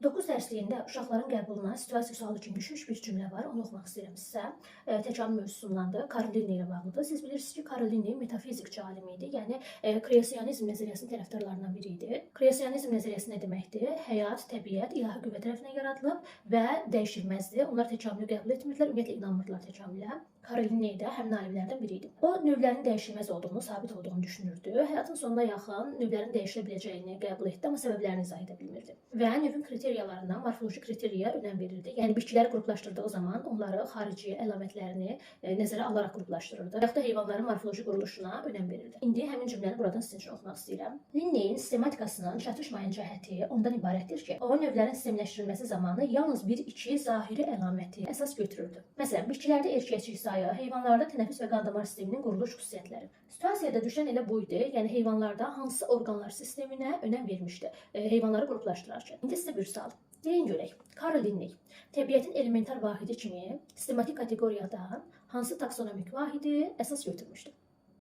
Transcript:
9 dərsliyində uşaqların qəbuluna situasiya sualı kimi düşmüş bir cümlə var. Onu oxumaq istəyirəm sizə. Təkamül mövzusundandır. Karl Linne ilə bağlıdır. Siz bilirsiniz ki, Karl Linne metafizikçi alim idi. Yəni kreasionizm nəzəriyyəsinin tərəfdarlarından biri idi. Kreasionizm nəzəriyyəsi nə deməkdir? Həyat, təbiət ilahi qüvvə tərəfindən yaradılıb və dəyişilməzdir. Onlar təkamülü qəbul etmirdilər, ümumiyyətlə inanmırdılar təkamülə. Karl Linne də həmin alimlərdən biri idi. O növlərin dəyişilməz olduğunu, sabit olduğunu düşünürdü. Həyatın sonuna yaxın növlərin dəyişilə biləcəyini qəbul etdi, amma səbəblərini izah edə bilmirdi. Və növün kriteriyalarından morfoloji kriteriyaya önəm verirdi. Yəni bitkiləri qruplaşdırdığı zaman onları xarici əlamətlərini nəzərə alaraq qruplaşdırırdı. Yaxud da heyvanların morfoloji quruluşuna önəm verirdi. İndi həmin cümləni buradan sizin üçün oxumaq istəyirəm. Linneyin sistematikasının çatışmayan cəhəti ondan ibarətdir ki, o növlərin sistemləşdirilməsi zamanı yalnız bir-iki zahiri əlaməti əsas götürürdü. Məsələn, bitkilərdə erkəkçilik sayı, heyvanlarda tənəffüs və qan damar sisteminin quruluş xüsusiyyətləri. Situasiyada düşən elə bu idi. Yəni heyvanlarda hansı orqanlar sisteminə önəm vermişdi, heyvanları qruplaşdırarkən. İndi sizə bir sual. Deyin görək. Karl Linne təbiətin elementar vahidi kimi sistematik kateqoriyadan hansı taksonomik vahidi əsas götürmüşdü?